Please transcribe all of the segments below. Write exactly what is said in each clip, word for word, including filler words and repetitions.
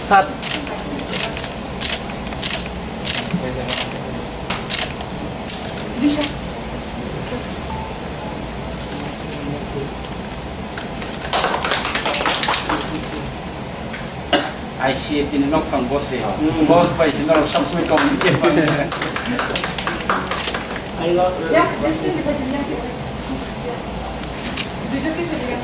Sat. I C A tini nok phang boss se. Hmm. Boss bai se norok sab samai kok ni. I love you. Ya, just ni bajin ya. Duita ke ya.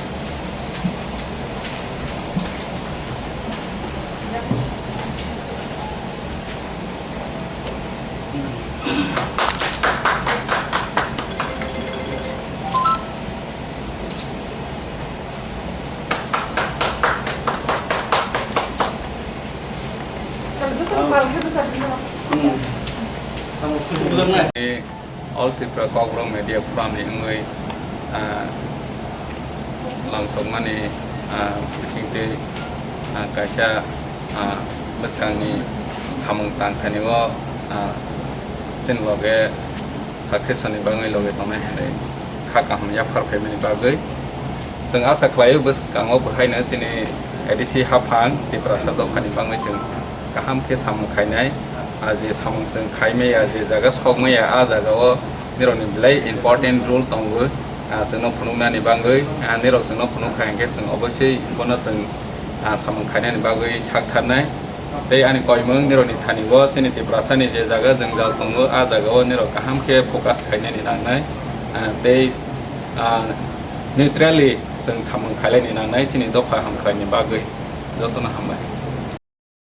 All Tripura Kokborok Media Forum ni wngwi, ah, lamsokmani, ah, bisingtwi, ah, kaisa, ah, bwskangni samung tangthani o, ah, chini loge success ni bagwi loge tongnai hinwi kha kaham yaphar phaimani bagwi. Chwng asa khlaio bwskango bo haino chini A D C haphang Tiprasa dophani bagwi chwng kaham khe samung khainai. Ah, je samung chwng khaimaya, je jaga sokmaya, ah jagao nirokni belai important role tongo. Ah, chwngno phunuknani bagwi, ah, nirok chwngno phunukha hinkhe chwng obosui bono chwng, ah, samung khainani bagwi saktharnai. Tei ani koimung nirokni thani o chini Tiprasani je jaga jwngjal tongo, ah jagao nirok kaham khe focus khainani nangnai. Ah, tei, ah, neutrally chwng samung khailaini nangnai chini dopha hamkraini bagwi. Jotono hambai.